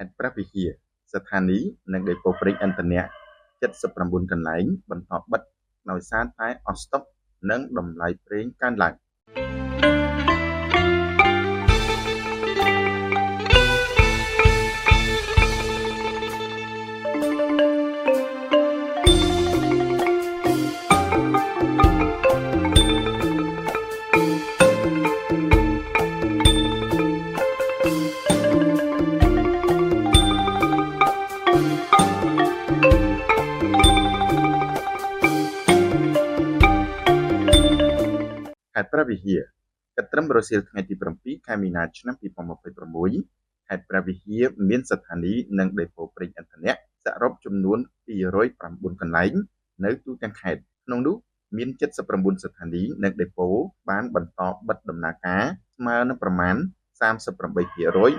ត្តព្រះវិហារ ស្ថានីយ៍ និងដេប៉ូប្រេងឥន្ធនៈ 79 កន្លែងបន្តបិទដោយសារតែអស់ស្តុក និងតម្លៃប្រេងកើនឡើង។ ខេត្តព្រះវិហារ គិតត្រឹមរសៀលថ្ងៃទី ៧ ខែមីនា ឆ្នាំ ២០២៦ ខេត្តព្រះវិហារមានស្ថានីយ៍ និងដេប៉ូប្រេងឥន្ធនៈសរុបចំនួន ២០៩ កន្លែងនៅទូទាំងខេត្ត ក្នុងនោះមាន ៧៩ ស្ថានីយ៍ និងដេប៉ូបានបន្តបិទដំណើរការ ស្មើនឹងប្រមាណ ៣៨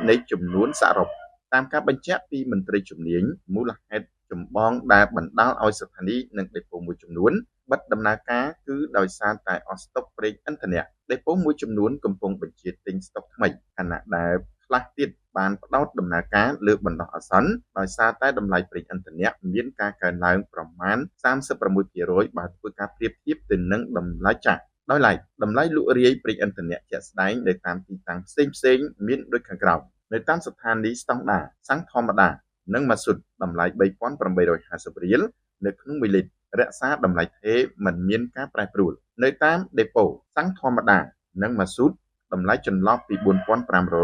% នៃចំនួនសរុប។ តាមការបញ្ជាក់ពីមន្ត្រីជំនាញ មូលហេតុចម្បងដែលបណ្ដាលឲ្យស្ថានីយ៍ និងដេប៉ូមួយចំនួនបិទដំណើរការ គឺដោយសារតែអស់ស្តុកប្រេងឥន្ធនៈ។ ដេប៉ូមួយចំនួនកំពុងបញ្ជាទិញស្តុកថ្មី ខណៈដែលខ្លះទៀតបានផ្ដោតដំណើរការលើបណ្ដោះអាសន្ន ដោយសារតែតម្លៃប្រេងឥន្ធនៈមានការកើនឡើងប្រមាណ ៣៦% បើធ្វើការប្រៀបធៀបទៅនឹងតម្លៃចាស់។ ដោយឡែក តម្លៃលក់រាយប្រេងឥន្ធនៈជាក់ស្ដែងនៅតាមទីតាំងផ្សេងៗមានដូចខាងក្រោម នៅតាមស្ថានីយ៍ស្តង់ដារ សាំងធម្មតា និងម៉ាស៊ូត តម្លៃ ៣៨៥០ រៀលនៅក្នុងមួយលីត្រ រក្សាតម្លៃថេរមិនមានការប្រែប្រួល។ នៅតាមដេប៉ូ សាំងធម្មតា និងម៉ាស៊ូត តម្លៃចន្លោះពី ៤៥០០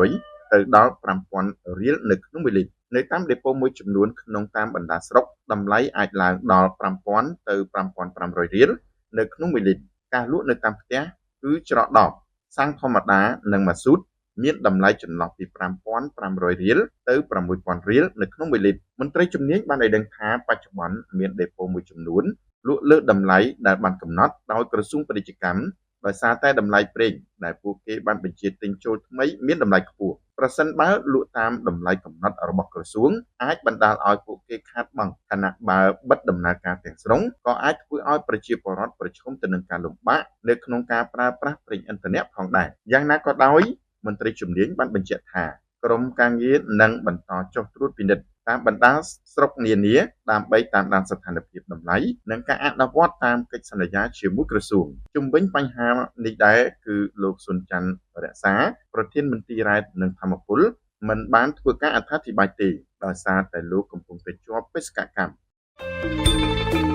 ទៅដល់ ៥០០០ រៀលនៅក្នុងមួយលីត្រ។ នៅតាមដេប៉ូមួយចំនួនក្នុងតាមបណ្ដាស្រុក តម្លៃអាចឡើងដល់ ៥០០០ ទៅ ៥៥០០ រៀលនៅក្នុងមួយលីត្រ។ ការលក់នៅតាមផ្ទះគឺច្រកដប សាំងធម្មតា និងម៉ាស៊ូត មានតម្លៃចន្លោះពី ៥៥០០ រៀលទៅ ៦០០០ រៀលនៅក្នុងមួយលីត្រ។ មន្ត្រីជំនាញបានឲ្យដឹងថា បច្ចុប្បន្នមានដេប៉ូមួយចំនួនលក់លើសតម្លៃដែលបានកំណត់ដោយក្រសួងពាណិជ្ជកម្ម ដោយសារតែតម្លៃប្រេងដែលពួកគេបានបញ្ជាទិញចូលថ្មីមានតម្លៃខ្ពស់។ ប្រសិនបើលក់តាមតម្លៃកំណត់របស់ក្រសួង អាចបណ្ដាលឲ្យពួកគេខាតបង់ ខណៈបើបិទដំណើរការទាំងស្រុង ក៏អាចធ្វើឲ្យប្រជាពលរដ្ឋប្រឈមទៅនឹងការលំបាកនៅក្នុងការប្រើប្រាស់ប្រេងឥន្ធនៈផងដែរ។ យ៉ាងណាក៏ដោយ មន្ត្រីជំនាញបានបញ្ជាក់ថា ក្រុមការងារនឹងបន្តចុះត្រួតពិនិត្យតាមបណ្ដាស្រុកនានា ដើម្បីតាមដានស្ថានភាពតម្លៃ និងការអនុវត្តតាមកិច្ចសន្យាជាមួយក្រសួង។ ជុំវិញបញ្ហានេះដែរ គឺលោក ស៊ុនច័ន្ទរក្សា ប្រធានមន្ទីររ៉ែ និងថាមពល មិនបានធ្វើការអត្ថាធិប្បាយទេ ដោយសារតែលោកកំពុងតែជាប់បេសកកម្ម។